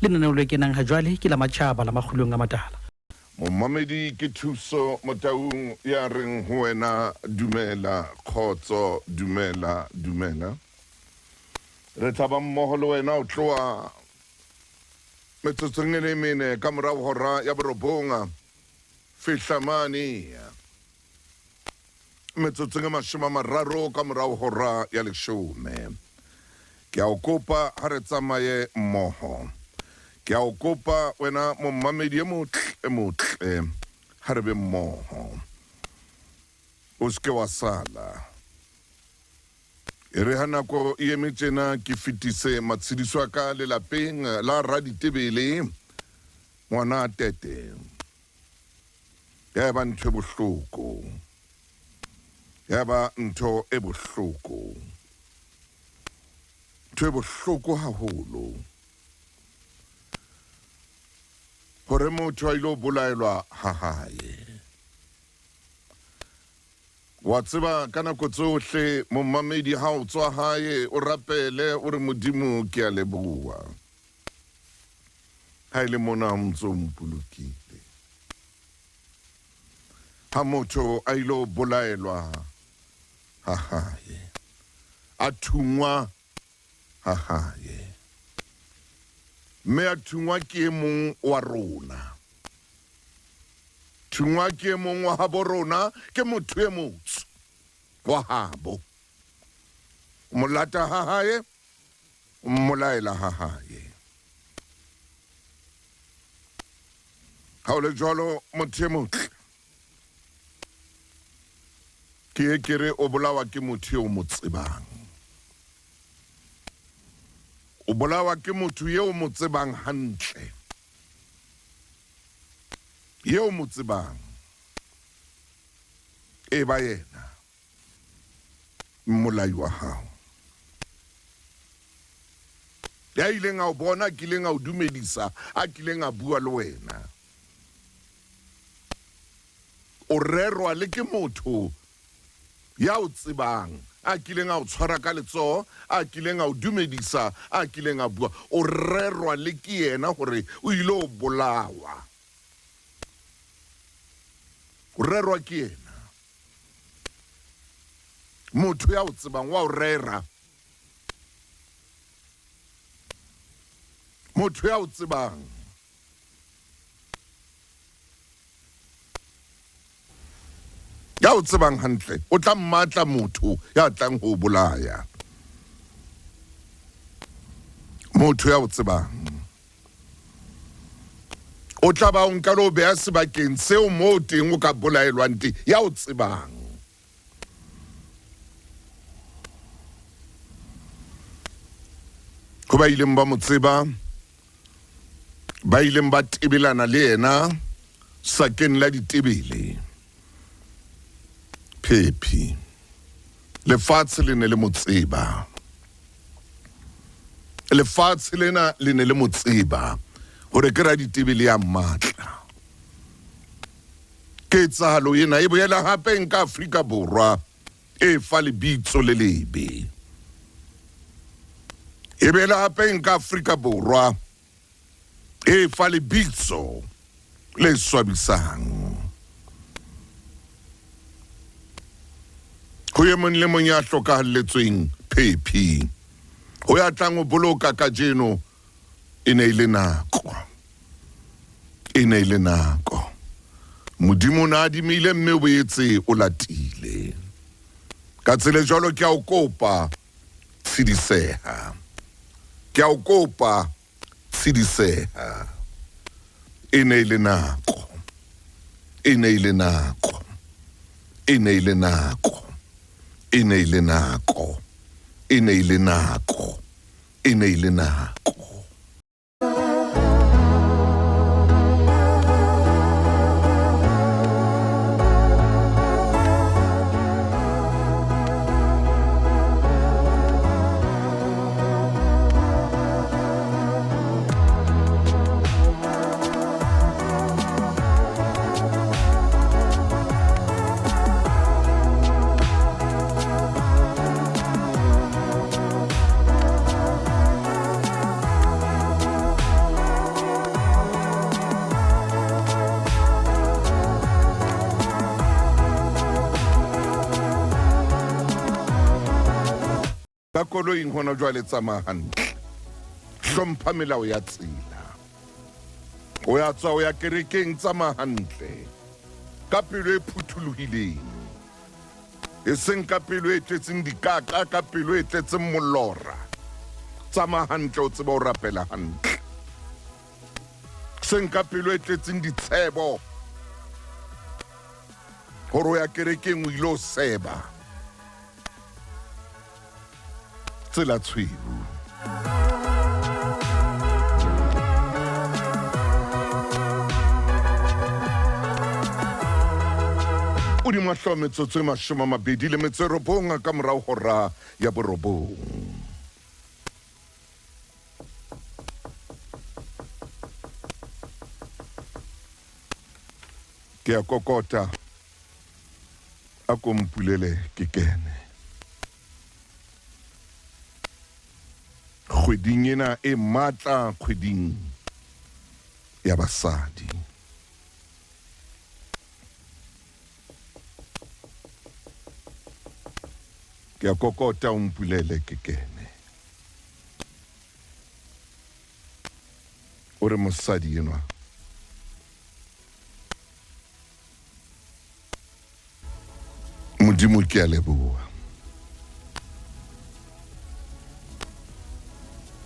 Lenaneo le kenang hajwale ke la matjhaba la Makgulong a Matala. Momamedi ke Thuso Motaung ya reng ho wena dumela kgotso dumela dumela. Re tla ba mmoho le wena ho tloha metsotsong e le mene ka morao hora ya borobong fihla mane metsotsong e 30 ka morao hora ya leshome. Ke a o kopa ha re tsamaye mmoho. Ke a o kopa wena mommamedi e motle e motle ha re be mmoho. O se ke wa sala. E re ha nako e eme tjena ke fetise matshediso a ka lelapeng la Raditebele ngwana Tete. Ya eba ntho e bohloko. Ya ba ntho e bohloko. Ntho e bohloko haholo. Hore motho a ilo bolaelwa ha hae. Wa tseba ka nako tsohle momamedi ha o tswa hae o rapele o re Modimo ke a leboha. Ha e le mona o ntso o mpolokile. Ha motho a ilo bolaelwa ha hae, a thungwa ha hae, mme a thungwa ke e mong wa rona. Thungwa ke e mong wa habo rona, ke motho e motsho wa habo. O mo lata ha hae, o mmolaela ha hae. Ha o le jwalo, motho e motle, ke ye ke re o bolawa ke motho eo mo tsebang. O bolawa ke motho eo mo tsebang hantle. Eo mo tsebang. E ba yena mmolai wa hao. Ya ileng a o bona, a kileng a o dumedisa, a kileng a bua le wena. O rerwa le ke motho ya o tsebang, a kileng a o tshwara ka letsoho, a kileng a o dumedisa, a kileng a bua. O rerwa le ke yena hore o ile o bolawa. O rerwa ke yena. Motho ya o tsebang wa o rera. Motho ya o tsebang. Ya o tsebang hantle o tla mmatla motho ya tlang ho o bolaya. Motho ya o tsebang o tla ba o nka le o beha sebakeng seo moo teng o ka bolaelwang teng, ya o tsebang. Ho ba ileng ba mo tseba, ba ileng ba tebelana le yena sakeng la ditebele. Phephi, lefatshe le ne le mo tseba. Lefatshe lena le ne le mo tseba hore ke raditebele ya matla. Ketsahalo ena e boela hape nka Afrika Borwa e fa lebitso le lebe. E boela hape nka Afrika Borwa e fa lebitso le swabisang. Ho e mong le mong ya hlokahalletsweng phephi, ho ya tlang ho boloka kajeno, e ne e le nako. E ne e le nako. Modimo o ne a adimile mme o boetse o latile. Ka tsela e jwalo ke a o kopa, tshediseha. Ke a o kopa, tshediseha. E ne e le nako. E ne e le nako. E ne e le nako. E ne e le nako. E ne e le nako. E ne e le nako. koloing hona jwale, tsamaya hantle, hlompha melao ya tsela. O ya tswa o ya kerekeng, tsamaya hantle ka pelo e phuthulohileng, e seng ka pelo e tletseng dikaka, ka pelo e tletseng molora. Tsamaya hantle, o tseba o rapela hantle, seng ka pelo e tletseng ditshebo hore o ya kerekeng o ile o seba. Tsela tshweu. O di mahlo metsotso e 29 ka morao hora ya 9. Ke a kokota, a ko mpulele ke kene. Kgweding ena e matla, kgweding ya basadi. Ke a kokota, o mpulele ke kene. O re mosadi enwa Modimo ke a leboha.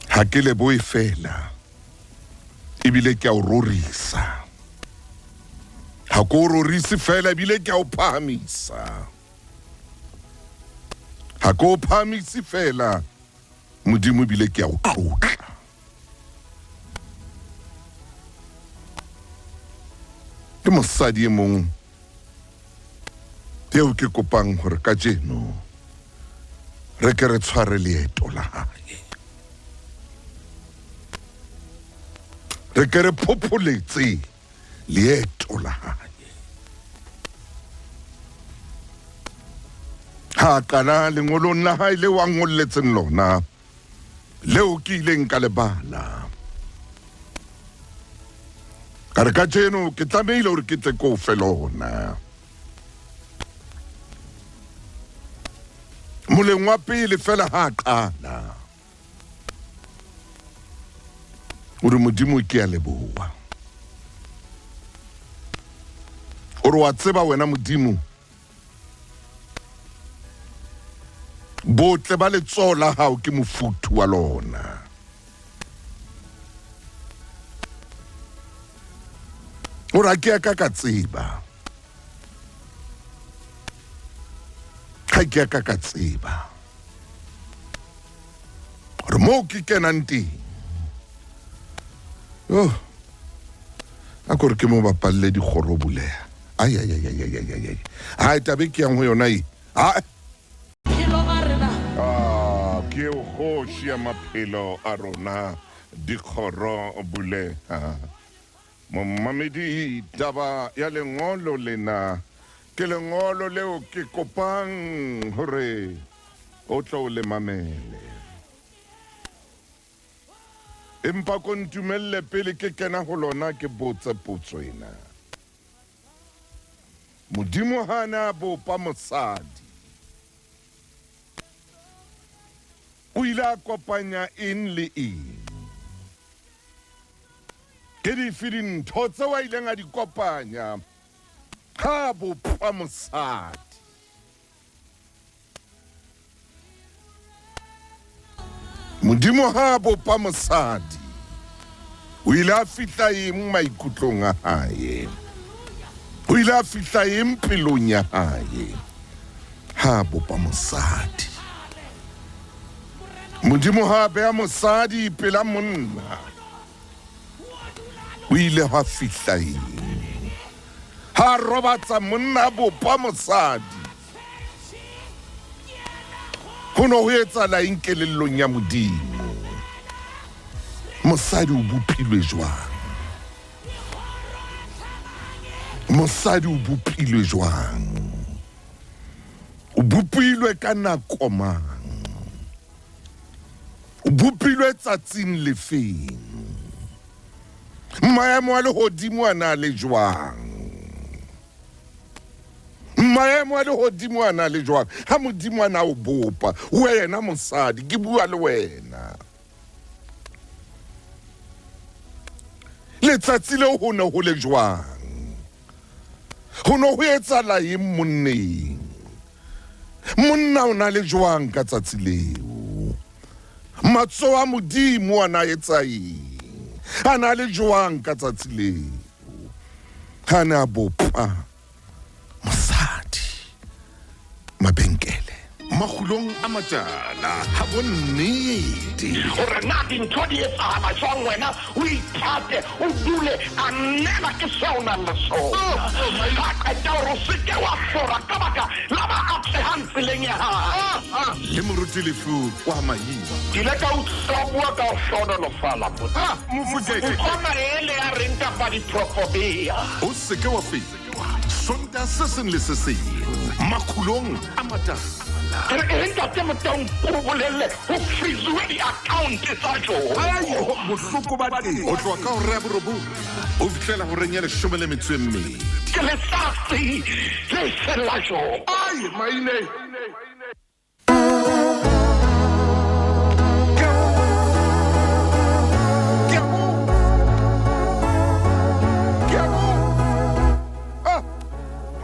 Ha ke lebohe fela, ebile ke a o rorisa. Ha ke o rorise fela, ebile ke a o phahamisa. Ha ke o phahamise fela, Modimo, ebile ke a o tlotla. Ke mosadi e mong eo ke kopang hore kajeno re ke re tshware leeto la hae, re ke re phopholetse leeto la hae. Ha a qala lengolong la hae leo a ngolletseng lona, leo ke ileng ka le bala, ka re kajeno ke tlamehile hore ke tle ko fe lona. Moleng wa pele fela ha a qala o re, Modimo ke a leboha. O re wa tseba wena Modimo, botle ba letsoho la hao ke mofuthu wa lona. O re ha ke a ka ka tseba, ha ke a ka ka tseba gore moo ke kenang teng. Oh, a kore ke mo bapalle dikgoro buleha. Ai ai ai ai ai ai ai. Ai tabe ke yang ho yona e. Ai. Ah, ke eo kgoši ya maphelo a rona, dikgoro buleha. Momamedi, taba ya lengolo lena ke lengolo leo ke kopang hore o tlo o le mamele. Empa ko ntumelle pele ke kena ho lona ke botse potso ena. Modimo ha a ne a bopa mosadi, o ile a kopanya eng le eng? Ke dife dintho tseo a ileng a di kopanya ha a bopa mosadi? Modimo ha a bopa mosadi, o ile a fihla eng maikutlong a hae? O ile a fihla eng pelong ya hae ha a bopa mosadi? Modimo ha a beha mosadi pela monna, o ile hwa fihla eng? Ha a robatsa monna a bopa mosadi, ho no ho etsahala eng kelellong ya Modimo? Mosadi o bopilwe jwang? Mosadi o bopilwe jwang? O bopilwe ka nako mang? O bopilwe tsatsing lefeng? Maemo a lehodimo a na le jwang? Maemo a lehodimo a na le jwang ha Modimo a na o bopa? Wena mosadi, ke bua le wena. Letsatsi leo ho ne ho le jwang? Ho ne ho etsahala eng monneng? Monna o na le jwang ka tsatsi leo? Matsoho a Modimo a na etsa eng? A na le jwang ka tsatsi leo? Ha ne a bopa mosadi mabenkele. Makgulong a matala ha bo nnete. Hore na dintho di etsahala jwang wena o ithate o dule a nela ke seo o nang le sona. Ha qeta hore o se ke wa hlora ka baka la ba atlehang tseleng ya hae. Le moruti Lefu wa Mahiwa. Ke ile ka utlwa o bua ka ho hlohonolofala monna. Utlwa maele a reng kapa diprofobea. O se ke wa feta Sontaha se seng le se seng makhulong a matala. Ke re e ntate Motaung o bolelle ho freeziwe di-account tsa jona. Bohloko ba teng ho tloha ka hora ya borobong ho fihlela horeng ya leshome le metso e mmedi. Ke letsatsi le seng la jona. Ai maine.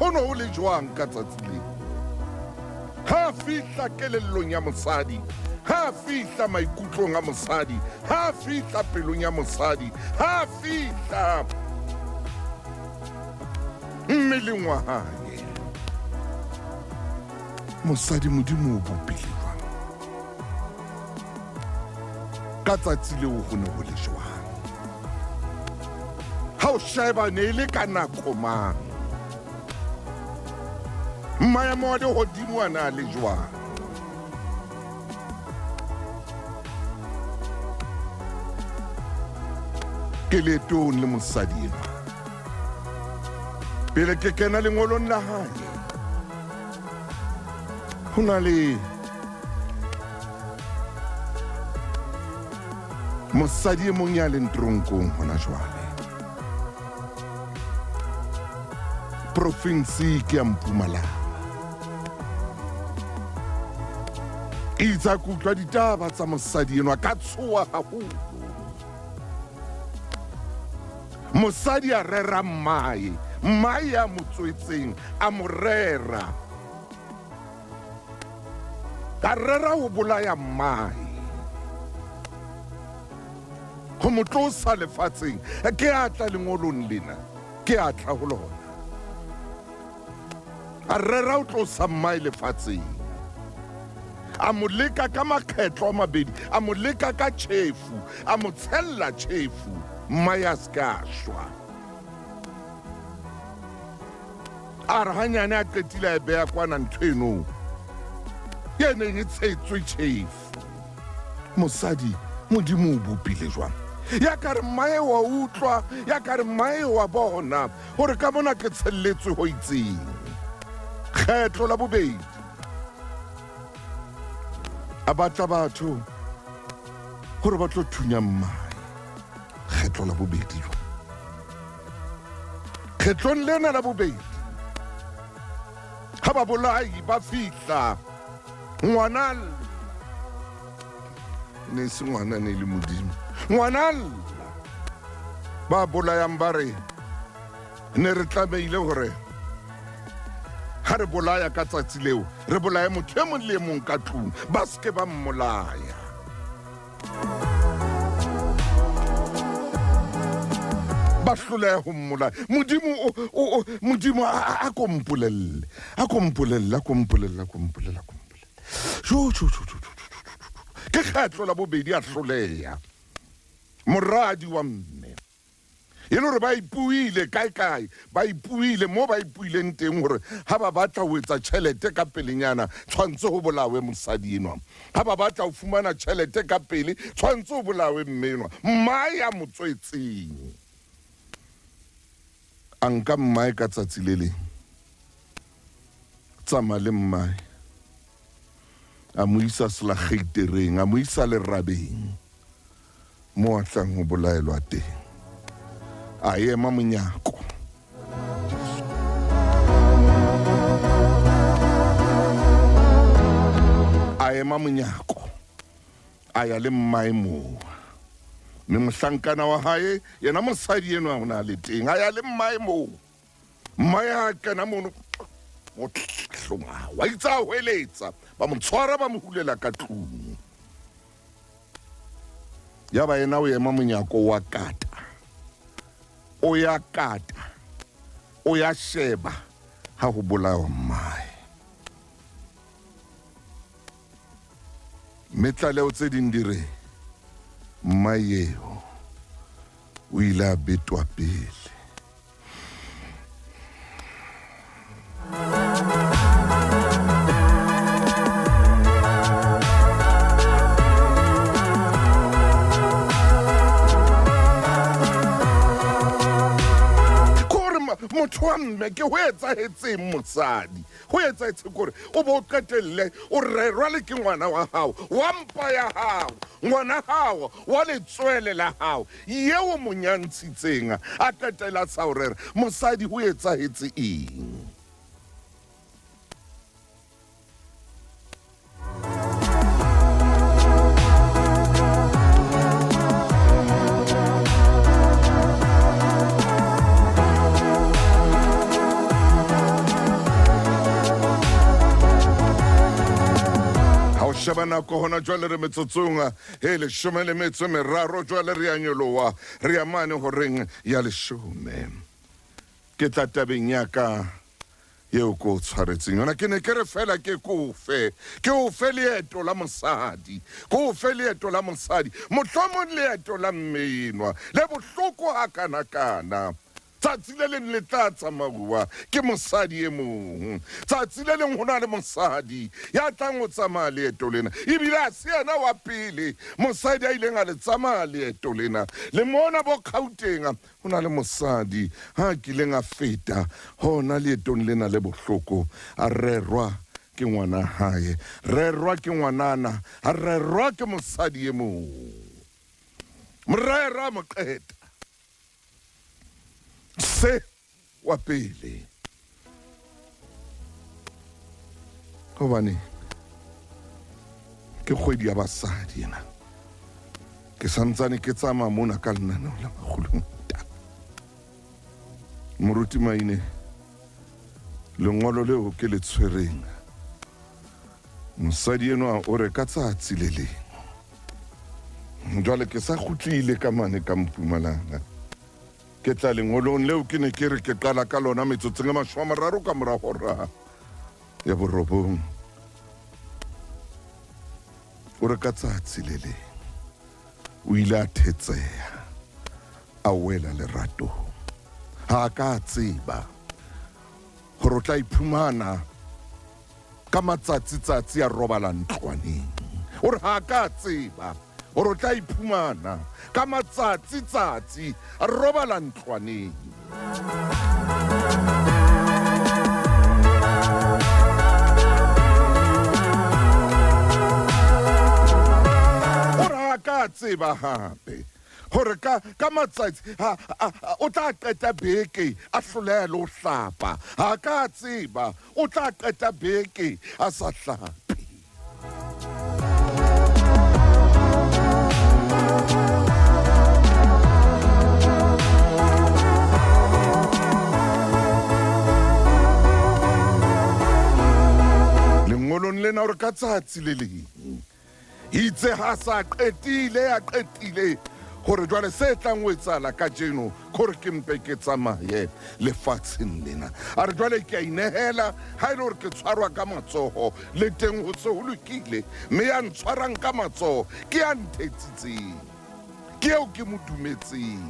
Ho ne ho le jwang ka tsatsi leo? Ha fihla kelellong ya mosadi, ha fihla maikutlong a mosadi, ha fihla pelong ya mosadi, ha fihla mmeleng wa hae. Mosadi Modimo o bopile jwang? Ka tsatsi leo ho ne ho le jwang? Ha o sheba ne e le ka nako mang? Maemo a lehodimo a na le jwang? Ke leetong le mosadi enwa. Pele ke kena lengolong la hae, ho na le mosadi e mong ya leng teronkong hona jwale. Profinsi ke ya Mpumalanga. Itse a ke utlwa ditaba tsa mosadi enwa ka tshoha haholo. Mosadi a rera mmae, mmae ya mo tswetseng a mo rera. A rera ho bolaya mmae, ho mo tlosa lefatsheng. Ke a tla lengolong lena, ke a tla ho lona. A rera ho tlosa mmae lefatsheng. A mo leka ka makgetlo a mabedi, a mo leka ka tjhefu, a mo tshella tjhefu, mmae a se ke a shwa. A re hanyane a qetile a e beha kwana ntho eno e neng e tshetswe tjhefu. Mosadi, Modimo o bopile jwang? Ya ka re mmae wa utlwa, ya ka re mmae wa bona hore ka mona ke tshelletswe ho itseng. Kgetlo la bobedi a batla batho hore ba tlo thunya mmae. Kgetlo la bobedi jwang? Kgetlong lena la bobedi ha babolai ba fihla, ngwana lla. Ne se ngwana, ne le Modimo. Ngwana lla. Ba bolayang ba re ne re tlamehile hore ha re bolaya ka tsatsi leo re bolaye motho e mong le e mong ka tlung, ba se ke ba mmolaya. Ba hloleha ho mmolaya. Modimo o Modimo a ko mpolelle, a ko mpolelle, a ko mpolelle, a ko mpolelle, a ko mpolelle. Jo jo jo jo jo. Ke kgetlo la bobedi a hloleha. Moradi wa mme. E le hore ba ipuile kae-kae, ba ipuile moo ba ipuileng teng hore ha ba batla ho etsa tjhelete ka pelenyana, tshwantse ho bolawe mosadi enwa. Ha ba batla ho fumana tjhelete ka pele, tshwantse ho bolawe mme enwa. Mmae ya mo tswetseng. A nka mmae ka tsatsi le leng. Tsamaya le mmae. A mo isa selageitereng, a mo isa lerabeng. Mo a tlang ho bolaelwa teng. A ema monyako. A ema monyako, a ya le mmae moo. Mme mohlankana wa hae, yena mosadi enwa o ne a le teng, a ya le mmae moo. Mmae a kena mono, mo hloma, wa itse a hweletsa, ba mo tshwara ba mo hulela ka tlung. Yaba yena o ema monyako wa kata, o ya kata, o ya sheba ha ho bolawa mmae. Mme tlaleho tse ding di re mmae eo o ile a betwa pele. Motho wa mme ke ho etsahetseng mosadi ho etsahetse kore o bo o qetelle o rerwa le ke ngwana wa hao wa mpa ya hao ngwana hao wa letswele la hao yeo mo nyantshitseng a qetela sa o rera mosadi ho etsahetse eng? Ha o sheba nako hona jwale re metsotsong e leshome le metso e meraro jwale re a nyoloha re ya mane horeng ya leshome. Ke tla tabeng ya ka eo ke o tshwaretseng yona. Ke ne ke re fela ke ko fe, ke o fe leeto la mosadi, ke o fe leeto la mosadi, mohlomong leeto la mme enwa le bohloko hakana-kana. Tsatsi le leng le tla tsamauwa ke mosadi e mong. Tsatsi le leng ho na le mosadi ya tlang ho tsamaya leeto lena. Ebile ha se yena wa pele mosadi a ileng a le tsamaya leeto lena. Le mona bo Gauteng ho na le mosadi ha kileng a feta hona leetong lena le bohloko, a rerwa ke ngwana hae, rerwa ke ngwanana, a rerwa ke mosadi e mong. Morera a mo qeta. Se wa pele. Hobane ke kgwedi ya basadi ena. Ke santsane ke tsamaya mona ka lenaneo la Makgulong. Moruti Maine, lengolo leo ke le tshwereng. Mosadi enwa o re ka tsatsi le leng. Jwale ke sa kgutlile ka mane ka Mpumalanga. Ke tla lengolong leo ke ne ke re ke qala ka lona metsotsong e 30 ka mora hora ya borobong. O re ka tsatsi le leng o ile a thetseha a wela leratong. Ha a ka a tseba hore o tla iphumana ka matsatsi-tsatsi a robala ntlwaneng. O re ha a ka tseba hore o tla iphumana ka matsatsi-tsatsi a robala ntlwaneng. O re ha a ka tseba hape hore ka, ka matsatsi ha, a, a, o tla qeta beke a hloleha le ho hlapa. Ha a ka tseba o tla qeta beke a sa hlape. Lengolong lena hore ka tsatsi le leng Itse ha sa qetile a qetile hore jwale se tlang ho etsahala kajeno ke hore ke mpe ke tsamaye lefatsheng lena. A re jwale ke a inehela ha e le hore ke tshwarwa ka matsoho le teng ho se ho lokile, mme ya ntshwarang ka matsoho ke ya nthetsitseng, ke eo ke mo dumetseng,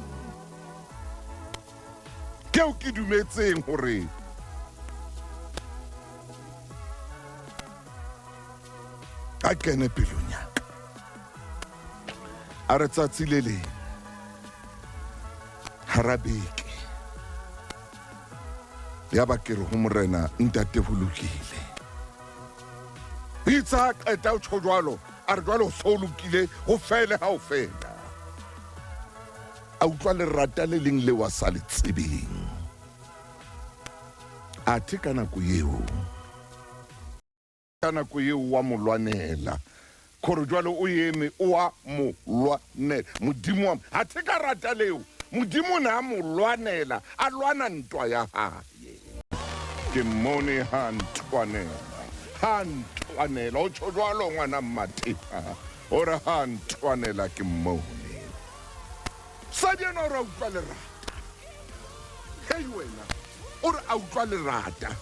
ke eo ke dumetseng hore a kene pelong ya ka. A re tsatsi le leng hara beke ya ba ke re ho morena ntate ho lokile. Itse ha qeta o tjho jwalo, a re jwale ho so lokile, ho fele ha o fela. A utlwa lerata le leng leo a sa le tsebeng. Athe ka nako eo. Ka nako eo o a mo lwanela. Gore jwale o eme o a mo lwanela. Modimo wa athe ka rata leo. Modimo o ne a mo lwanela, a lwana ntwa ya hae. Ke mmone ha ntwanela, ha ntwanela. O tjho jwalo ngwana Mmatepa. O re ha ntwanela ke mmone. Mosadi enwa o re a utlwa lerata. Hei wena, o re a utlwa lerata.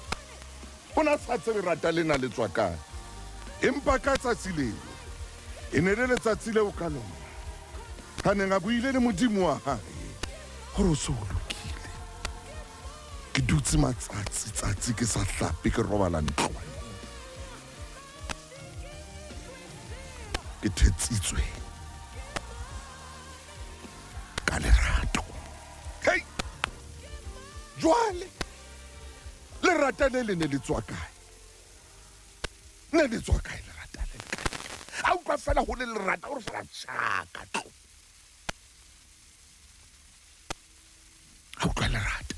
O ne a sa tsebe rata lena le tswa kae. Empa ka tsatsi leo, e ne le letsatsi leo ka lona a neng a buile le Modimo wa hae gore o se o lokile. Ke dutse matsatsi tsatsi ke sa hlape, ke robala ntlwaneng. Ke thetsitswe ka lerato. Hei! Jwale lerata le le ne le tswa kae? Ne le tswa kae lerata le le kae? A utlwa fela go le lerata gore fela tšhaka tlo. A utlwa lerata.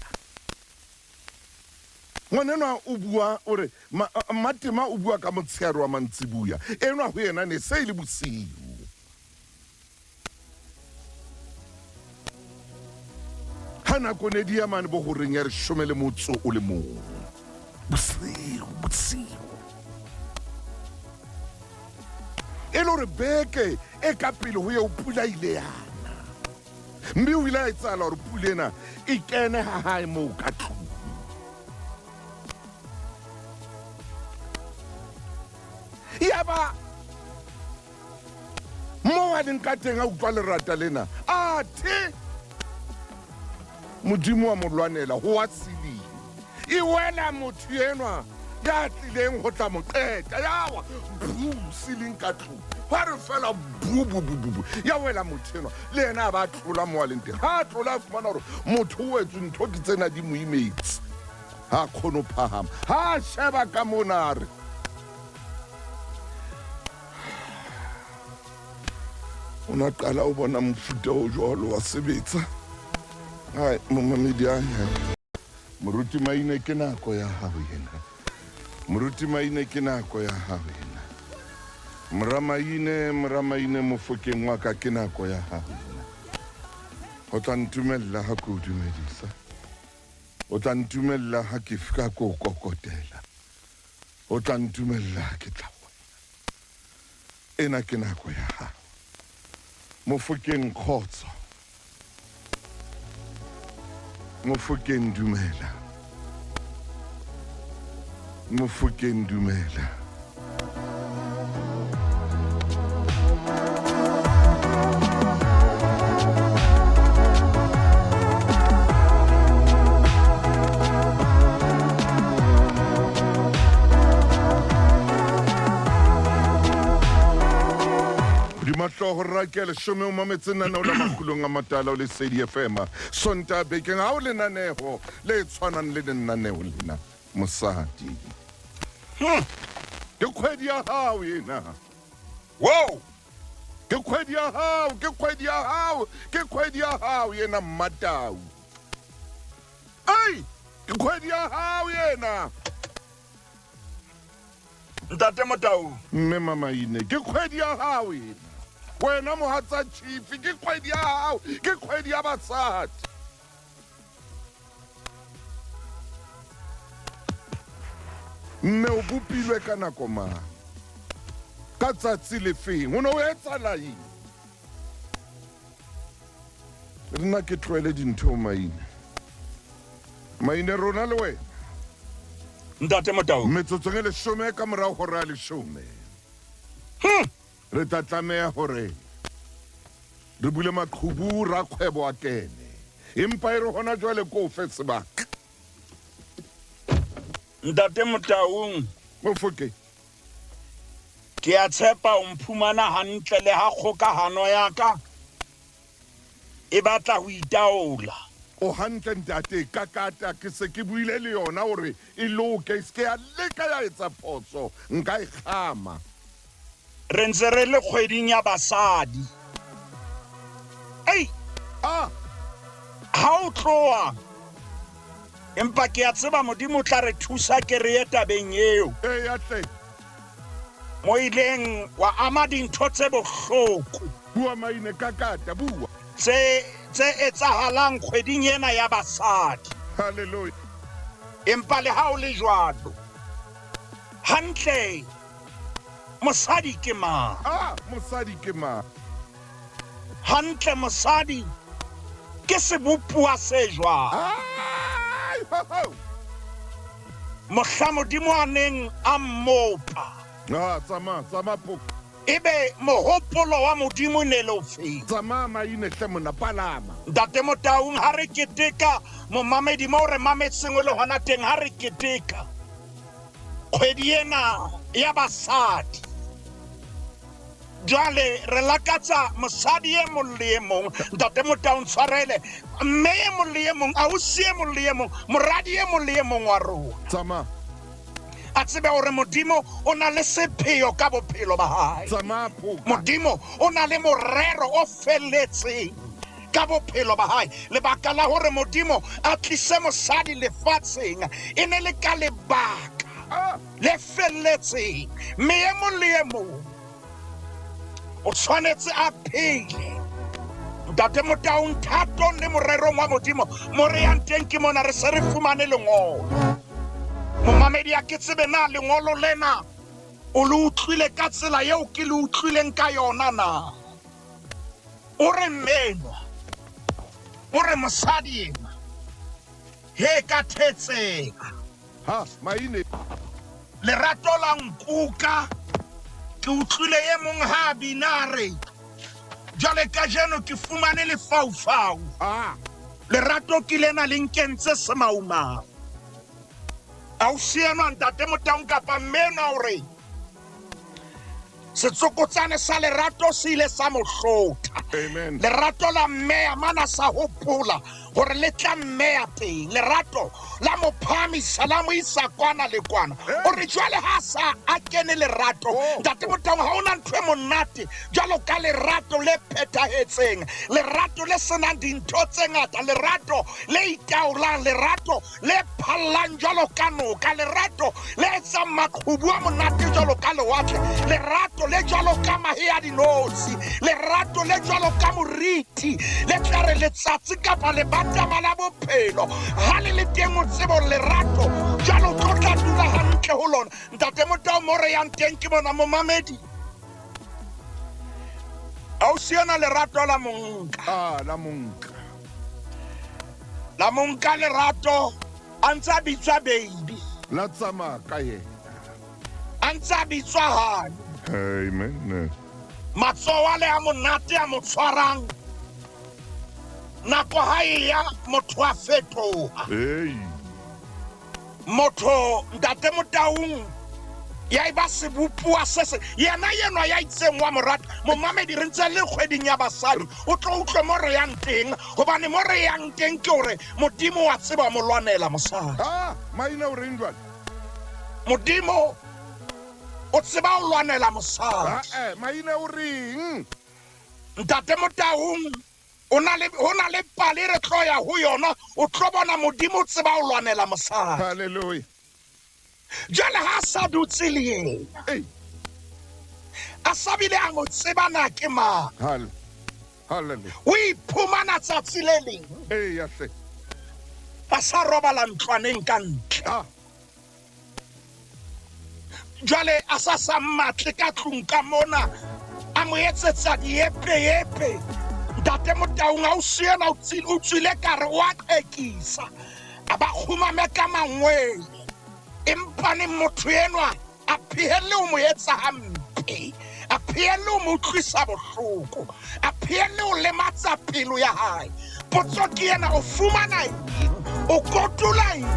Ngwanenwa o bua o re Mmatema o bua ka motshehare wa mantsibuya. Enwa ho yena ne se e le bosiu. Ha nako ne di ya mane bo horeng ya leshome le motso o le mong. Bosiu, bosiu. E le hore beke e ka pele ho eo pula ile ya na. Mme o ile a etsahala hore pula ena e kene ha hae moo ka tlung. Yaba moo a leng ka teng a utlwa lerata lena, athe Modimo wa mo lwanela ho wa siling. E wela motho enwa ya tlileng ho tla mo qeta, ya wa bu siling ka tlung. Hwa re fela bu bu bu bu bu, ya wela motho enwa, le yena a ba tlola mo a leng teng. Ha a tlola a fumana hore motho o wetswe, ntho ke tsena di mo imetse, ha a kgone ho phahama. Ha a sheba ka mona a re, O na qala o bona mofuta o jwalo wa sebetsa. Hai, momamedi a Moruti Maine ke nako ya hao ena. Moruti Maine ke nako ya hao ena. Mora Maine, Mora Maine mofokeng wa ka ke nako ya hao ena. O tla ntumella ha ke o dumedisa. O tla ntumella ha ke fika ke o kokotela. O tla ntumella ha ke tla ho wena. Ena ke nako ya hao. Mofokeng kgotso. Mofokeng dumela. Mofokeng dumela. Hodima hlooho rra ke leshome o mametse lenaneo la Makgulong a Matala o Lesedi FM Sontaha bekeng ha o lenaneho le tshwanang le lenaneo lena mosadi. Ke kgwedi ya hao ena. Wow! Ke kgwedi ya hao, ke kgwedi ya hao, ke kgwedi ya hao ena Mmatau. Ei, ke kgwedi ya hao ena. Ntate Motau. Mme Mamaine, ke kgwedi ya hao ena. Wena mohatsa Chief, ke kgwedi ya hao, ke kgwedi ya basadi. Mme o bopilwe ka nako mang? Ka tsatsi lefeng? O ne o etsahala eng? Nna ke tlohele dintho Maine. Maine rona le wena. Ntate Motau. Metsotsong e leshome ka morao hora ya leshome. Re tla tlameha hore re bule maqhubu rakgwebo a kene. Empa e re hona jwale ko fe sebaka. Ntate Motaung. Mofokeng. Ke a tshepa o mphumana hantle le ha kgokahano ya ka e batla ho itaola. O hantle ntate, kakata ke se ke buile le yona hore e loke, e se ke ya leka ya etsa phoso, nka e kgama. Re ntse re le kgweding ya basadi. Ei! Ah! Ha o tloha, empa ke a tseba Modimo o tla re thusa ke re ye tabeng eo. Eya hle. Mo ileng wa ama dintho tse bohloko. Bua maine kakata bua. Tse tse etsahalang kgweding ena ya basadi. Hallelujah. Empa le ha o le jwalo, hantle mosadi ke mang? Ah, mosadi ke mang? Hantle mosadi ke sebopuwa se jwang? Ai, ho, ho. Mohla Modimo a neng a mmopa. Ah, tsamaya, tsamaya poko. Ebe mohopolo wa Modimo e ne le ofeng? Tsamaya maine hle monna, palama. Ntate Motaung, ha re keteka momamedi mo re mametseng o le hona teng, ha re keteka kgwedi ena ya basadi. Jwale re lakatsa mosadi e mong le e mong, Ntate Motaung tshwarele, mme e mong le e mong, ausi e mong le e mong, moradi e mong le e mong wa rona. Tsamaya. A tsebe hore Modimo o na le sepheo ka bophelo ba hae. Tsamaya phoka. Modimo o na le morero o felletseng ka bophelo ba hae. Lebaka la hore Modimo a tlise mosadi lefatsheng e ne le ka lebaka Ah, le felletseng. Mme e mong le e mong o tshwanetse a phele. Ntate Motaung, thatong le morerong wa Modimo, mo re yang teng ke mona, re se re fumane lengolo. Momamedi a ke tsebe na lengolo lena o le utlwile ka tsela eo ke le utlwileng ka yona na? O re mmenwa, o re mosadi ena, he ka thetseha. Ha, maine. Lerato la nkuka, ke utlwile e mong ha a bina a re, jwale kajeno ke fumane lefaufau. Ah. Lerato ke lena le nkentse semaumau. Ausi enwa Ntate Motaung kapa mme enwa o re, setsokotsane sa lerato se ile sa mo hlotha. Amen. Lerato la mmeya mana sa hopola hore le tla mmeya teng. Lerato la mo phahamisa, la mo isa kwana le kwana. Hey. O re jwale ha sa a kene lerato. Oh. Ntate Motaung, ha hona ntho e monate jwalo ka lerato le phethahetseng, lerato le senang dintho tse ngata, lerato le itaolang, lerato le phallang jwalo ka noka, lerato le etsang maqhubu a monate jwalo ka lewatle, lerato le jwalo ka mahe a dinotshi, lerato le jwalo ka moriti le tla re letsatsi kapa lebatama la bophelo ha le le teng o tsebe hore lerato jwalo o tlo tla dula hantle ho lona. Ntate Motaung, mo re yang teng ke mona momamedi. Ausi ena lerato la monka. Ah, la monka. La monka lerato, a ntse a bitswa baby. La tsamaya ka yena. A ntse a bitswa honey. Amen. Matsoho ale a monate a mo tshwarang. Nako ha e ya, motho a fetoha. Hey. Motho Ntate Motaung ya eba sebopuwa se se yena yenwa ya itseng wa morata. Momamedi, re ntse le kgweding ya basadi, o tlo utlwe mo re yang teng, hobane mo re yang teng ke hore Modimo wa tseba mo lwanela mosadi. Ah, maina o reng jwale? Modimo o tseba ho lwanela mosadi. Ah, maina o reng? Ntate Motaung, o na le, ho na le pale re tlo ya ho yona, o tlo bona Modimo o tseba ho lwanela mosadi. Hallelujah. Jwale ha a sa dutse le yena, Ei. a sa bile a mo tseba na ke mang. Hallelujah. O iphumana tsatsi le leng Ei, ya hle. a sa robala ntlwaneng ka ntle. Ah. Jwale a sa sa mmatle ka tlung ka mona, a mo etsetsa diepeepe. Ntate Motaung, ausi ena o tswile ka re o a qekisa, a ba kgumame ka mangwele. Empa neng motho enwa a phehelle ho mo etsa hampe, a phehelle ho mo utlwisa bohloko, a phehelle ho lematsa pelo ya hae. Potso ke ena, o fumana eng? O kotula eng?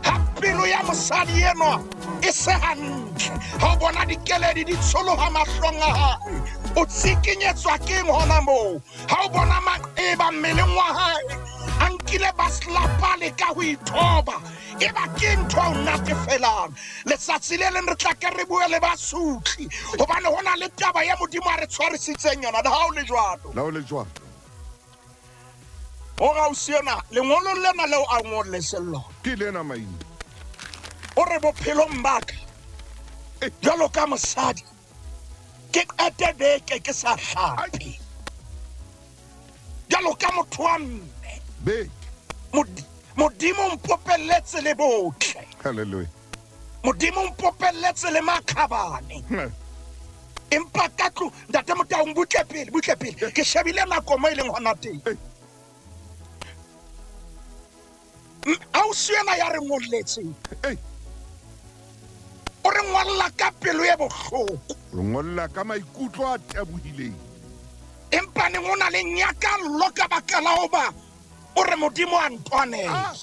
Ha pelo ya mosadi enwa e se hantle, ha o bona dikeledi di tsholoha mahlong a hae, o tsikinyetswa keng hona moo? Ha o bona maqeba mmeleng wa hae, a nkile baslapa le ka ho ithoba, e ba ke ntho e o natefelang. Letsatsi le leng re tla ke re bue le basutli, hobane ho na le taba ya Modimo a re tshwarisitseng yona, le ha o le jwalo. Le ha o le jwalo. O ga o siona lengolong lena leo a ngolletseng lona. Ke lena maine. O re bophelong ba ka, jwalo ka mosadi, Ke qete beke ke sa hlape. Jwalo ka motho wa mme. Beke. Modimo mpopelletse le botle. Hallelujah. Modimo mpopelletse le makhabane. Empa ka tlo ntate Motaung butle pele, butle pele. Ke shebile nako mo e leng hona teng. Ausi ena ya re ngolletseng. O re ngolla ka pelo e bohloko. Re ngolla ka maikutlo a tabohileng. Empa neng o na le nyakallo ka baka la hoba o re Modimo a ntwanela.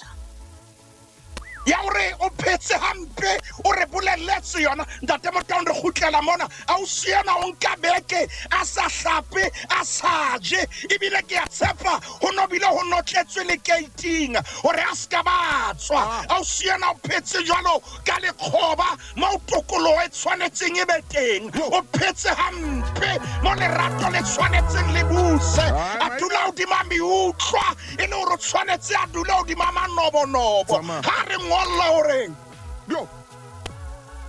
Ya hore o phetse hampe, o re bolelletse yona. Ntate Motaung re kgutlela mona. Ausi ena o nka beke a sa hlape, a sa je. Ebile ke a tshepa ho no bile ho notletswe le keiting hore a ska ba tswa. Ausi ena o phetse jwalo ka lekgoba mo tokoloho e tshwanetseng e be teng. O phetse hampe mo lerato le tshwanetseng le buse. A dula hodima meutlwa e le hore o tshwanetse a dule hodima manobonobo. Ha re ngolla hore yo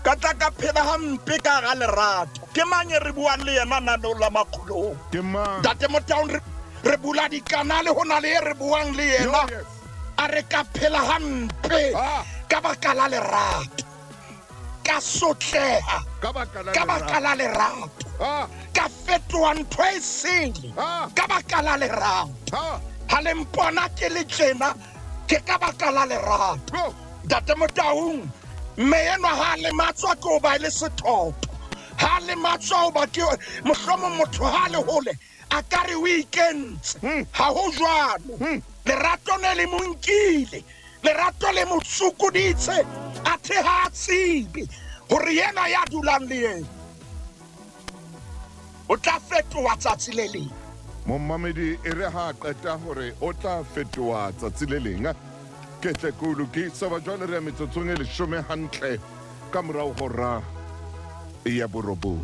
ka tla ka phela hampe ka ga lerato. Ke mang e re buang le yena naneong la Makgulong? Ke mang? Ntate Motaung re bula dikanale ho na le e re buang le yena. A re ka phela hampe ka baka la lerato. Ka sotleha ka baka la lerato. Ka fetoha ntho e sele ka baka la lerato. Ha le mpona ke le tjena ke ka baka la lerato. Ntate Motaung, mme enwa ha lematswa ke hoba e le sethoto. Ha lematswa hoba ke mohlomong motho ha le hole a ka re o ikentse. Ha ho jwalo. Lerato ne le mo nkile. Lerato le mo tsokoditse. Athe ha a tsebe hore yena ya dulang le yena o tla fetoha tsatsi le leng. Momamedi e re ha qeta hore o tla fetoha tsatsi le leng. Ke tle ke o lokisa ba jwale re ya metsotsong e 10 hantle ka morao hora ya 9.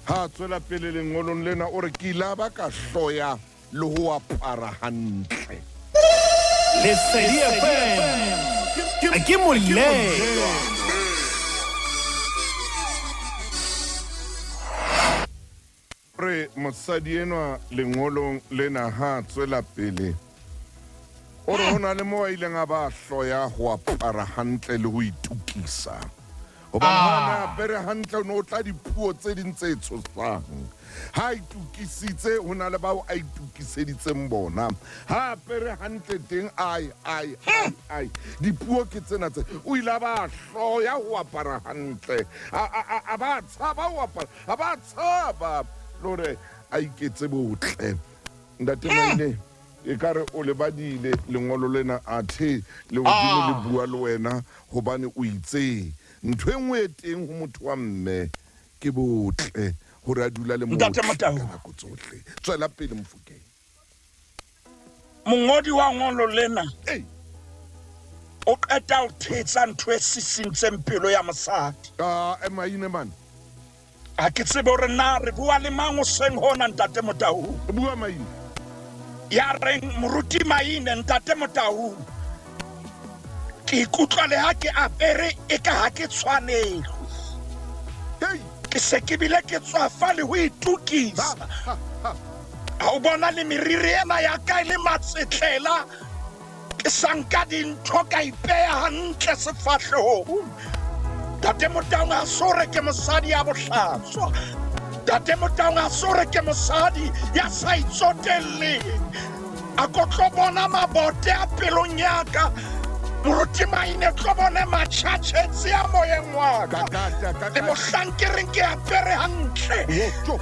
Ha tswela pele lengolong lena o re ke ile ba ka hloya le ho apara hantle. Lesedi FM ke molelwa. Re mosadi enwa lengolong lena ha tswela pele o re ho na le moo a ileng a ba hloya ho apara hantle le ho itukisa. Hobane ha na apere hantle o ne o tla dipuo tse ding tse tshosang. Ha itukisitse ho na le bao a itukiseditseng bona. Ha apere hantle teng ai ai ai dipuo ke tsena tse o ile a ba hloya ho apara hantle. A ba tshaba ho apara, a ba tshaba le hore a iketse botle. Ntate Maine e ka re o lebadile lengolo lena athe le hodimo le bua le wena hobane o itse ntho e nngwe e teng ho motho wa mme ke botle hore a dula le motho ka nako tsohle. Tswela pele Mofokeng. Mongodi wa ngolo lena o qeta ho thetsa ntho e sisintseng pelo ya mosadi. Maine man. Ha ke tsebe hore na re bua le mang hoseng hona Ntate Motaung. Bua Maine. Ya reng moruti Maine Ntate Motaung. Ke ikutlwa le ha ke apere e ka ha ke tshwanelwe. Ke se ke bile ke tswafa le ho itukisa. Ha o bona le meriri ena ya ka e le matsetlela, ke sa nka dintho ka ipeha hantle sefahlehong. Ntate Motaung a sore ke mosadi ya bohlatswa. Ntate Motaung a sore ke mosadi ya sa itsotelleng. A ko tlo bona mabote a pelong ya ka. Moruti Maine tlo bone matjhatjhetsi a moyeng wa ka. Le mohlang ke reng ke apere hantle.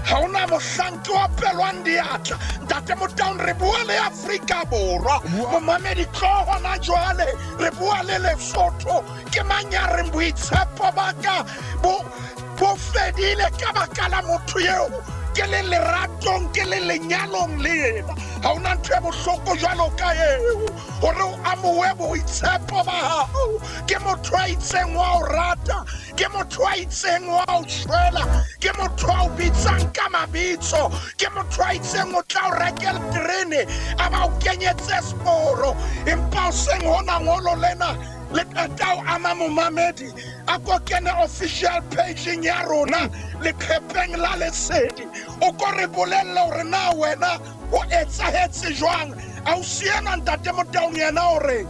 Ha hona mohlang ke opelwang diatla. Ntate Motaung re bua le Afrika Borwa. Momamedi tlo hona jwale re bua le Lesotho. Ke mang ya reng boitshepo ba ka bo fedile ka baka la motho eo ke le leratong ke le lenyalong le yena. Ha hona ntho e bohloko jwalo ka eo hore o amohe boitshepo ba hao. Ke motho a itseng wa o rata, ke motho a itseng wa o shwela, ke motho a o bitsang ka mabitso, ke motho a itseng o tla o rekela terene a ba o kenyetse seporo. Empa hoseng hona ngolo lena Le qeta ho ama momamedi, a ko kene official pageng ya rona leqhepeng la Lesedi, o ko re bolelle hore na wena ho etsahetse jwang. Ausi enwa Ntate Motaung yena o re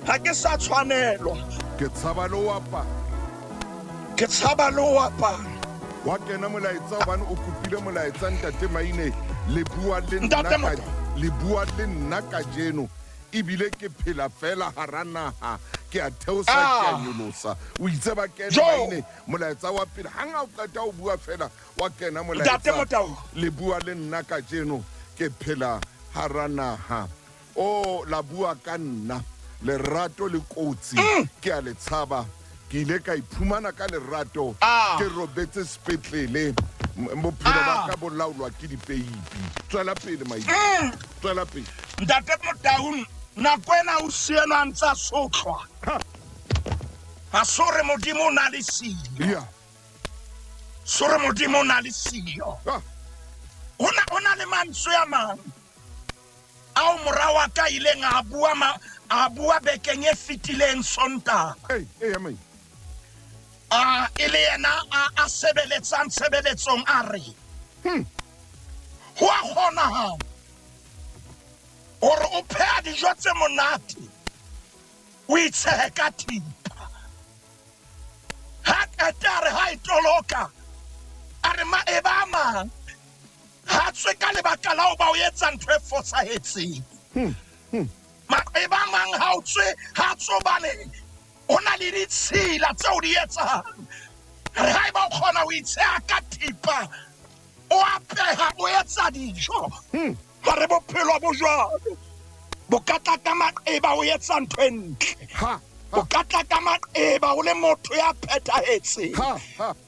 ha ke sa tshwanelwa. Ke tshaba le ho apara. Ke tshaba le ho apara. Wa kena molaetsa hobane o kopile molaetsa Ntate Maine, le bua le nna Ntate ka, Motaung. le bua le nna kajeno ebile ke phela fela hara naha, ke a theosa ke a nyolosa. O itse ba kene Jo. Maine, molaetsa wa pele hang ha o qeta ho bua fela wa kena molaetsa. Ntate Motaung. Le bua le nna kajeno ke phela hara naha. O la bua ka nna, lerato le kotsi ke a le tshaba. Ke ile ka iphumana ka lerato ke robetse sepetlele, bophelo ba ka bo laolwa ke dipeipi. Tswela pele Maine, tswela pele. Ntate Motaung, nako ena o sienwa a ntse a sotlwa. Ha so re Modimo o na le siyo. So re Modimo o na le siyo. Ho na le mantswe a mang ao mora wa ka ileng a bua ma, a bua bekeng e fetileng Sontaha. Ei, ei, ya Maine. A e le yena a sebeletsang tshebeletsong a re, ho a kgonahala hore o pheha dijo tse monate, o itshehe ka thipa. Ha qeta a re ha e toloka, a re maeba a mang ha tswe ka lebaka la ho ba o etsa ntho e fosahetseng. Maeba a mang ha o tswe, ha tswe hobane ho na le ditshila tseo di etsang. Re haeba o kgona ho itsheha ka thipa, o apeha, o etsa dijo. Ha re bophelo bo jwalo, bo ka tla ka maqeba o etsa ntho e ntle. Bo ka tla ka maqeba o le motho ya phethahetseng.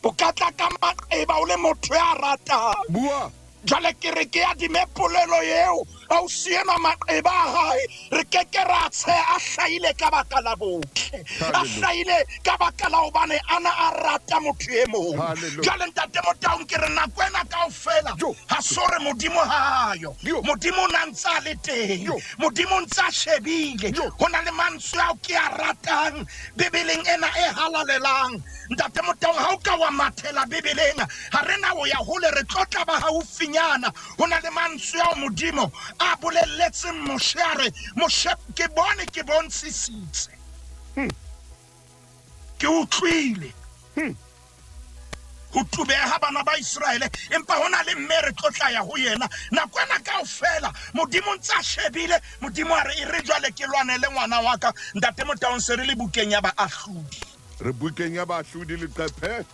Bo ka tla ka maqeba o le motho ya ratang. Bua. Jwale ke re ke adime polelo eo, ausi enwa maqeba a hae, re ke ke ra tsheha, a hlahile ka baka la botle. A Hallelujah. hlahile ka baka la hobane a na a rata motho e mong. Hallelujah. Jwale Ntate Motaung, ke re nako ena kaofela, Jo. ha so re Modimo ha yo. Jo. Modimo o na ntse a le teng. Jo. Modimo o ntse a shebile. Jo. Ho na le mantswe ao ke a ratang Bibeleng ena e halalelang. Ntate Motaung, ha o ka wa mathela Bibeleng, ha re na ho ya hole, re tlo tla ba haufinyana. Ho na le mantswe ao Modimo a bolelletseng Moshe, a re, Moshe, ke bone, ke bontshisitse. Ke utlwile. Ho tubeha bana ba Iseraele, empa ho na le mme re tlo tla ya ho yena. Nako ena kaofela, Modimo ntse a shebile, Modimo a re, e re jwale ke lwane le ngwana wa ka. Ntate Motaung, se re le bukeng ya Baahlodi. Re bukeng ya Baahlodi leqephe.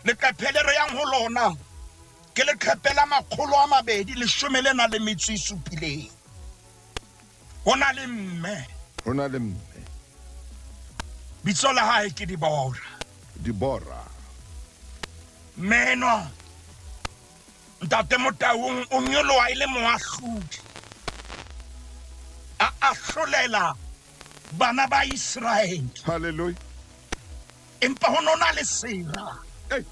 Leqephe le re yang ho lona ke leqephe la 217. Ho na le mme. Ho na le mme. Bitso la hae ke Dibora. Dibora. Mme enwa, Ntate Motaung, o nyoloha e le moahlodi. A ahlolela bana ba Iseraele. Hallelujah. Empa ho no na le sera. Hey.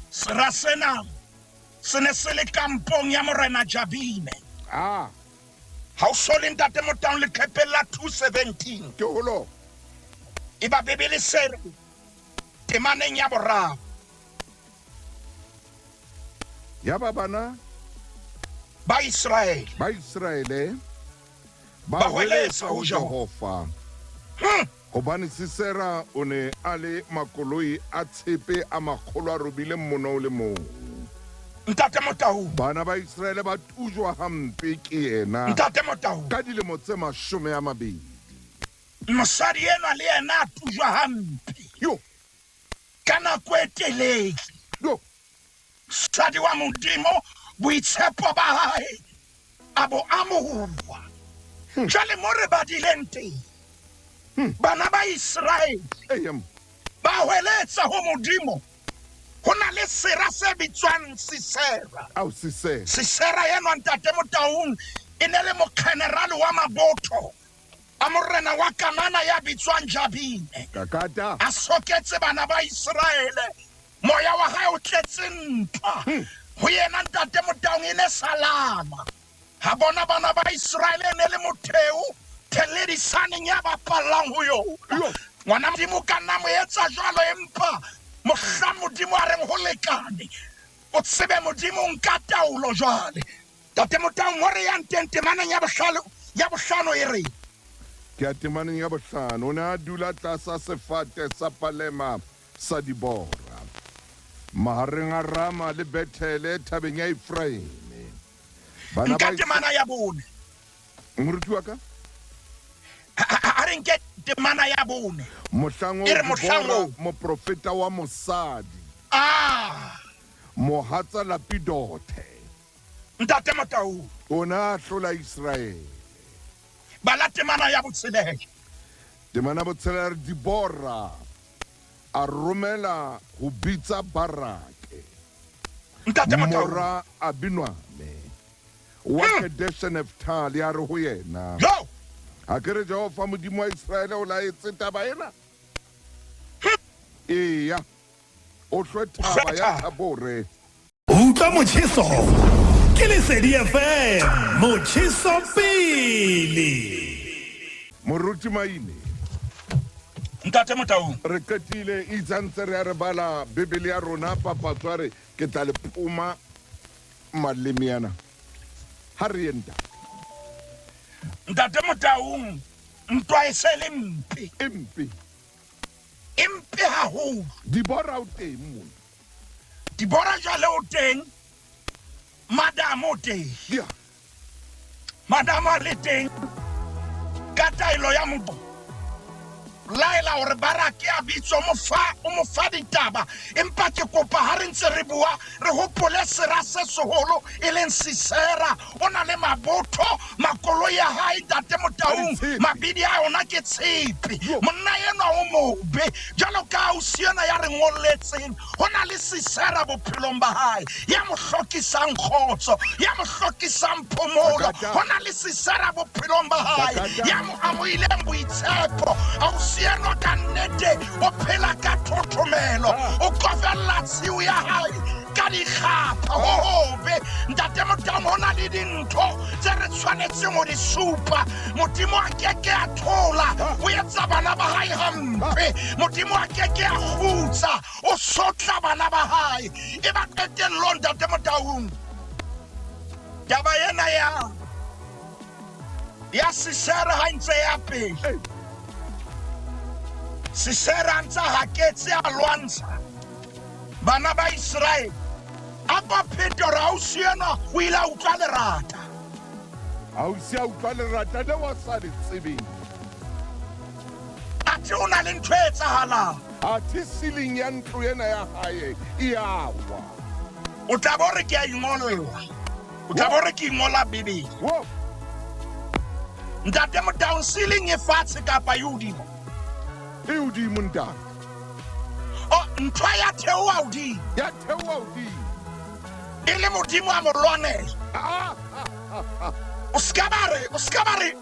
Sera sena se ne se le kampong ya Morena Jabine. Ha o so le Ntate Motaung leqepheng la 217. Ke ho lo. Eba Bibele se re temaneng ya boraro. Ya ba bana ba Iseraele. Ba Iseraele ba Ba hweletsa hweletsa ho ho Jehova. Jehova. Hobane Sisera o ne a le makoloi a tshepe a makgolo a robileng mono o le mong. Ntate Motaung. Bana ba Iseraele ba tujwa hampe ke yena. Ntate Motaung. Ka dilemo tse 20. Mosadi enwa le yena a tujwa hampe. Yo. Ka nako e telele. Yo. Mosadi wa Modimo, boitshepo ba hae a bo amohuwa. Jwale mo re badileng teng, bana ba Iseraele ba hweletsa ho Modimo. Ho na le sera se bitswang Sisera. Au, Sisera. Sisera enwa Ntate Motaung e ne le mokgenerale wa mabotho a morena wa Kanana ya bitswang Jabine. Kakata. A soketse bana ba Iseraele. Moya wa hae o tletse ntwa. Ho yena Ntate Motaung e ne salama. Ha bona bana ba Iseraele e ne le motheo Theledisaneng ya bapallang ho yona. Ngwana Modimo ka nna mo etsa jwalo, empa mohla Modimo a reng ho lekane, o tsebe Modimo nka taolo jwale. Tate Motaung, mo re yang teng temaneng ya bohlano e re. Ke ya temaneng ya bohlano. O ne a dula tlasa sefate sa palema sa Dibora, mahareng a Rama le Bethele thabeng ya Efraime. Bana ba Nka temana ya bone. Moruti wa ka? A re nke temana ya bone. Mohlang oo E re mohlang Dibora, oo. moprofeta wa mosadi, Ah! mohatsa Lapidothe, Ntate Motaung. o ne a hlola Iseraele. Bala temana ya botshelela. Temana ya botshelela re Dibora a romela ho bitsa Barake, Ntate Motaung. mora Abinoame wa Kedeshe Nefthali, a re ho yena, Jo! A ke re Jehova Modimo wa Iseraele o laetse taba ena? Eya, o hlwe thaba ya Thabore. Utlwa motjheso ke Lesedi FM, motjheso pele. Moruti Maine. Ntate Motaung. Re qetile itse ntse re ya re bala Bibele ya rona, papatso a re ke tla le poma maleme ana. Ha re ye ntate. Ntate Motaung, ntwa e se le mpe. E mpe. E mpe haholo. Dibora o teng mona. Dibora jwale o teng. Madam o teng. Yeah. Madam a le teng. Ka taelo ya Modimo. Laela hore Barake a bitswe, o mo fa ditaba. Empa ke kopa ha re ntse re bua, re hopole sera se seholo e leng Sisera. O na le mabotho, makoloi a hae, Ntate Motaung, mabidi a ona ke tshepe. Monna enwa o mobe, jwalo ka ausi ena ya re ngolletseng, ho na le Sisera bophelong ba hae, ya mo hlokisang kgotso, ya mo hlokisang phomolo. Ho na le Sisera bophelong ba hae, ya mo amohileng boitshepo. Ausi enwa ka nnete o phela ka thothomelo, o kofella tshiu ya hae ka dikgapha. Ho hobe, Ntate Motaung, ho na le dintho tse re tshwanetseng ho di supa. Modimo a keke a thola, o etsa bana ba hae hampe. Modimo a keke a kgutsa, o sotla bana ba hae. E ba qetellong, Ntate Motaung, taba ena ya Sisera ha ntse ya pele. Sisera ntse haketse a lwantsha bana ba Iseraele. A ko phete hore ausi enwa o ile a utlwa lerata. Ausi a utlwa lerata le wa sa le tsebeng. Athe o na le ntho e etsahalang. Athe ceiling ya ntlo ena ya hae e a wa. O tla bo re ke a ingolwa. O tla bo re ke ingola Bibele. Ntate Motaung, ceiling e fatshe kapa e hodimo? E hodimo, ntate. O ntho ya theoha hodimo. Ya theoha hodimo. E le Modimo a mo lwanela. O ska ba re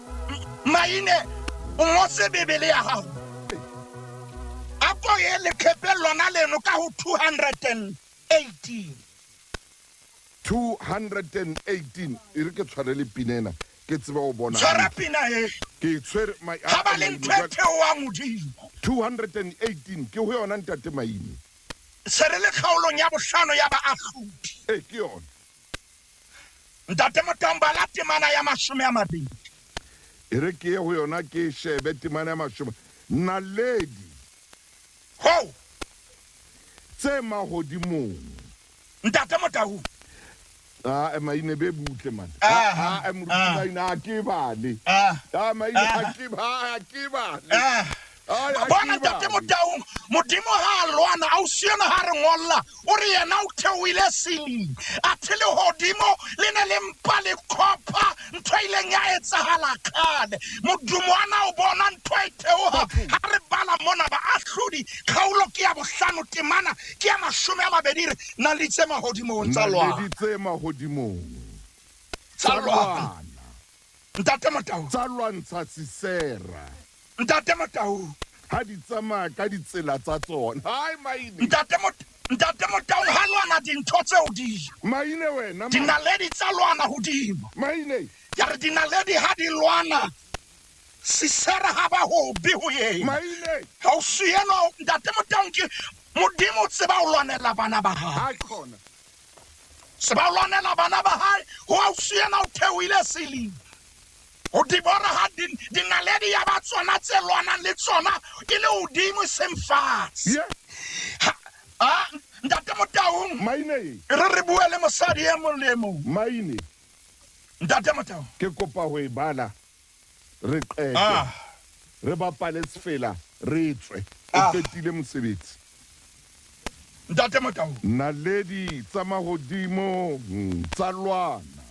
Maine o ngotse Bibele ya hao. A ko ye leqhepeng lona leno ka ho 218. 218. E re ke tshware le pina ena, ke tsebe ho bona. Tshwara pina e. Ke tshwere Ha ba le ntho e theohang hodimo. 218 ke ho yona, Ntate Maine. Se re le kgaolong ya bohlano ya baahlodi. E ke yona. Ntate Motaung, bala temana ya 20. E re ke ye ho yona ke shebe temana ya 20. Naledi ho tse mahodimong. Ntate Motaung. Ah, Maine be butle man. Ah, moruti Maine a ke bale. Ah, Maine a ke bale. Bona Ntate Motaung, Modimo ha a lwana, ausi enwa ha re ngolla, o re yena o theohile ceiling. Athe lehodimo le ne le mpa le khopha, ntho e ileng ya etsahala kgale. Modumo ana o bona ntho e theoha. Ha re bala mona baahlodi, kgaolo ke ya bohlano, temana ke ya 20, re naledi tse mahodimong tsa lwana. Naledi tse mahodimong tsa lwana. Ntate Motaung, tsa lwantsha Sisera. Ntate Motaung, ha di tsamaya ka ditsela tsa tsona. Hai Maine. Ntate Motaung, ha lwana dintho tse hodimo. Maine wena. Dinaledi tsa lwana hodimo. Maine. Ya re dinaledi ha di lwana, Sisera ha ba hobe ho yena. Maine. Ha o sienwa ntate Motaung ke Modimo o tseba ho lwanela bana ba hae. Ha khona. Tseba ho lwanela bana ba hae, ho ausi ena o theohile seling. Ho di bona ha dinaledi ya ba tsona tse lwanang le tsona e le hodimo e seng fatshe. Yeah. Ha ntate Motaung. Maine. Re bue le mosadi e mong le e mong. Maine. Ntate Motaung. Ke kopa ho e bala. Re qete. Re bapale sefela, re tswe. O qetile mosebetsi. Ntate Motaung. Naledi tsa mahodimo tsa lwana.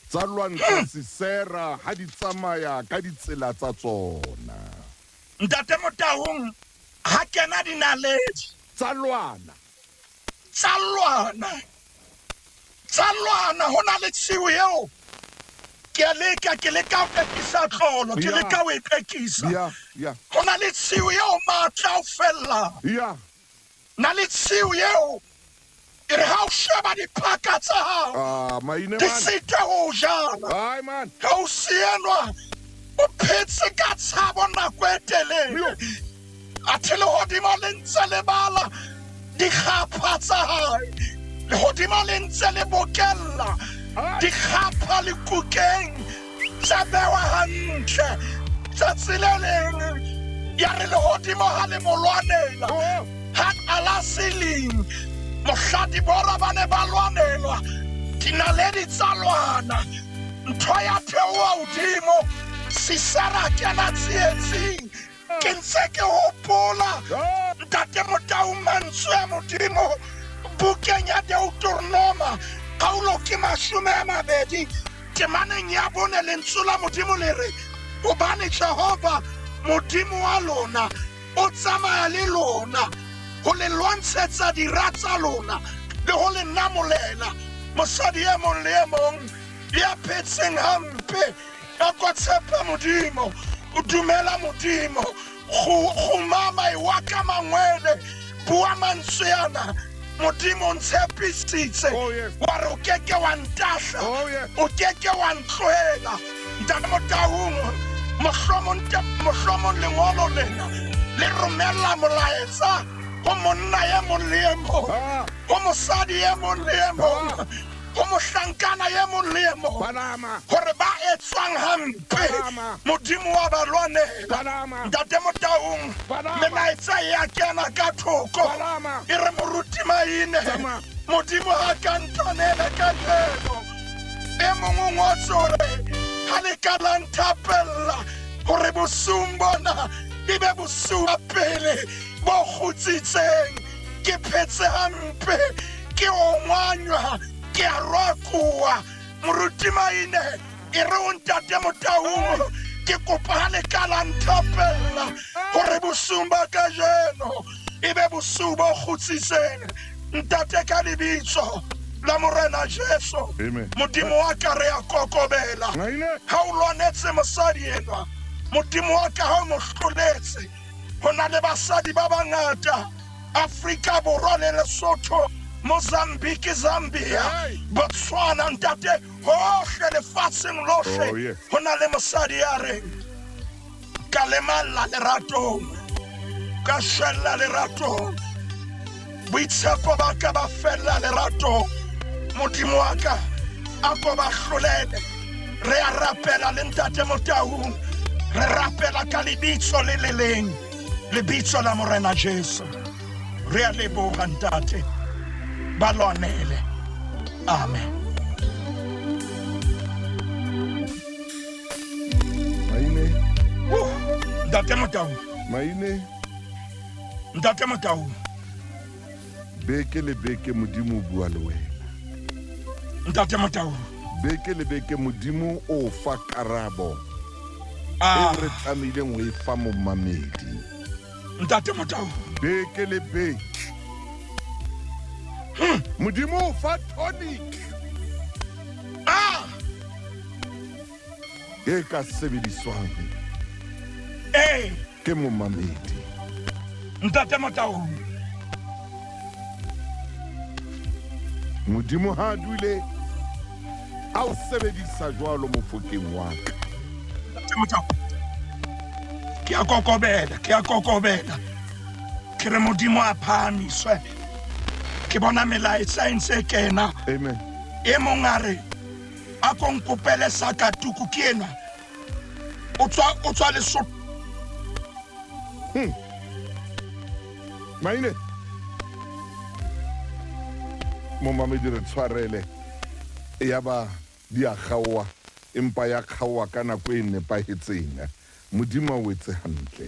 Tsa lwantsha Sisera ha di tsamaya ka ditsela tsa tsona. Ntate Motaung, ha kena dinaledi. Tsa lwana. Tsa lwana. Tsa lwana, ho na le tshiu eo. Ke leka ke leka ho qekisa tlolo, ke leka ho e qekisa. Yeah. Ho na le tshiu eo matla o fella. Yeah. Na le tshiu eo e re ha o sheba diphaka tsa hao. Maine di man. sitwa ho jala. Ai man. Ha o sienwa o phetse ka tshabo nako e telele. Athe lehodimo le ntse le bala dikgapha tsa hae. Lehodimo le ntse le bokella dikgapha le kukeng tsa bewa hantle. Tsatsi le leng ya re lehodimo ha le mo lwanela. Ha qala seling mohla dibora ba ne ba lwanelwa, dinaledi tsa lwana. Ntho ya theoha hodimo, Sisera kena tsietsing. Ke ntse ke hopola ntate Motaung mantswe a Modimo bukeng ya Deuteronoma kgaolo ke 20 temaneng ya 4 lentswe la Modimo le re, hobane Jehova Modimo wa lona o tsamaya le lona ho le lwantshetsa dira tsa lona le ho le namolela. Mosadi e mong le e mong ya phetseng hampe a ko tshepa Modimo, o dumela Modimo, kgumama e wa ka mangwele, bua mantswe ana. Modimo o ntshepisitse, wa re o keke wa ntahla, o keke wa ntlohela. Ntate Motaung, mohlomong lengolo lena le romella molaetsa ho monna e mong le e mong, ho mosadi e mong le e mong, ho mohlankana e mong le e mong, hore ba etswang hampe Modimo wa ba lwanela. Ntate Motaung, melaetsa e a kena ka thoko, e re moruti Maine, Modimo ha ka ntwanele kajeno. E mong o ngotse hore ha le ka la nthapella hore bosiung bona e be bosiu ba pele bo kgutsitseng, ke phetse hampe, ke ongwanywa, ke a rokoa. Moruti Maine, e re o ntate Motaung, ke kopa ha le ka la nthapella hore bosiung ba kajeno e be bosiu bo kgutsitseng. Ntate, ka lebitso la Morena Jesu, Modimo wa ka re a kokobela. Ha o lwanetse mosadi enwa, Modimo wa ka ha o mo hloletse. Ho na le basadi ba bangata Afrika Borwa le Lesotho, Mozambique, Zambia, Botswana, ntate, hohle lefatsheng lohle. Ho na le mosadi ya reng ka lemalla leratong, ka shwella leratong, boitshepo ba ka ba fella leratong. Modimo wa ka a ko ba hlolele. Re a rapela le ntate Motaung, re rapela ka lebitso le le leng, lebitso la Morena Jesu. Re a leboha ntate, ba lwanele. Amen. Maine. Ntate Motaung. Maine. Ntate Motaung. Beke le beke Modimo o bua le wena. Ntate Motaung. Beke le beke Modimo o fa karabo e re tlamehileng ho e fa momamedi. Ntate Motaung. Beke le beke Modimo o fa tonic e ka sebediswang ke momamedi. Ntate Motaung. Modimo ha dule a o sebedisa jwalo mofokeng wa ka. Ntate Motaung. Ke a kokobela, ke a kokobela. Ke re Modimo a phahamiswe. Ke bona melaetsa e ntse e kena. Amen. E mong a re a ko nkopele sakatuku ke enwa. O tswa o tswa Lesotho. Maine. Momamedi re tshwarele. Ya ba di a kgaoha empa ya kgaoha ka nako e nepahetseng. Modimo a o etse hantle.